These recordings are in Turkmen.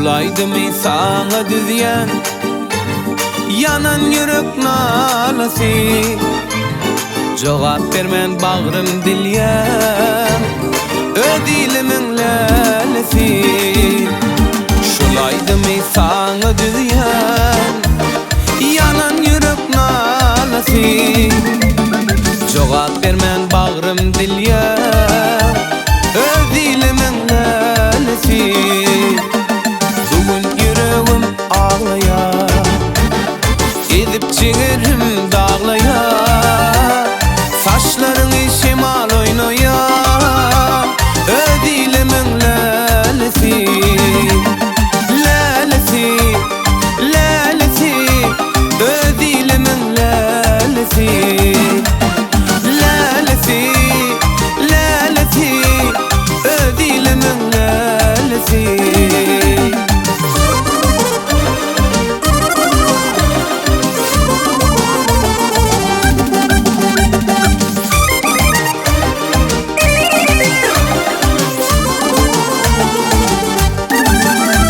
Şul aýdymy saňa düzýän Ýanan ýürek nalasy Jogap bermän bagrym dilýän Öz ilimiň lälesi Şul aýdymy saňa düzýän Ýanan ýürek nalasy Jogap bermän bagrym dilýär Öz ilimiň lälesi Bu gün ýüregim aglaýar Ezip jigerim daglaýar Saçlaryňy şemal oýnaýar Öz ilimiň lälesi Lälesi Lälesi Öz ilimiň lälesi Lälesi Lälesi Öz ilimiň lälesi.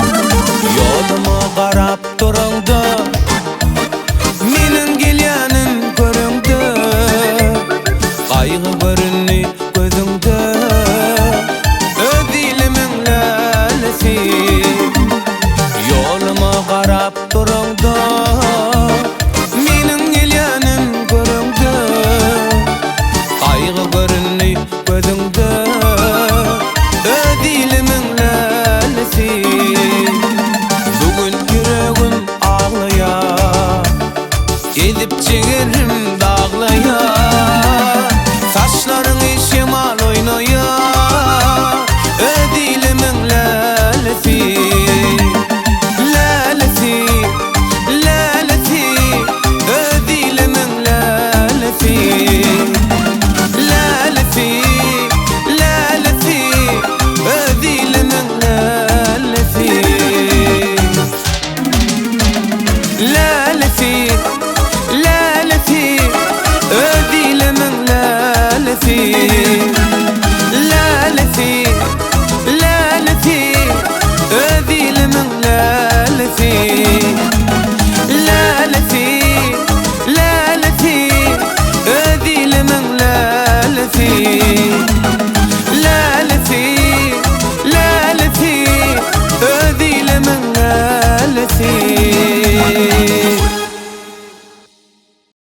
Ýoluma garap duraňda Meniň gelýänim göreňde Gaýgy göründi gözüňde Öz ilimiň lälesi Ýoluma garap duraňda Meniň gelýänim göreňde Gaýgy göründi gözüňde Öz ilimiň lälesi Bu gün ýüregim aglaýar Gezip jigerim daglaýar Saçlaryňy şemal oýnaýar Öz ilimiň lälesi Lälesi, lälesi Öz ilimiň lälesi.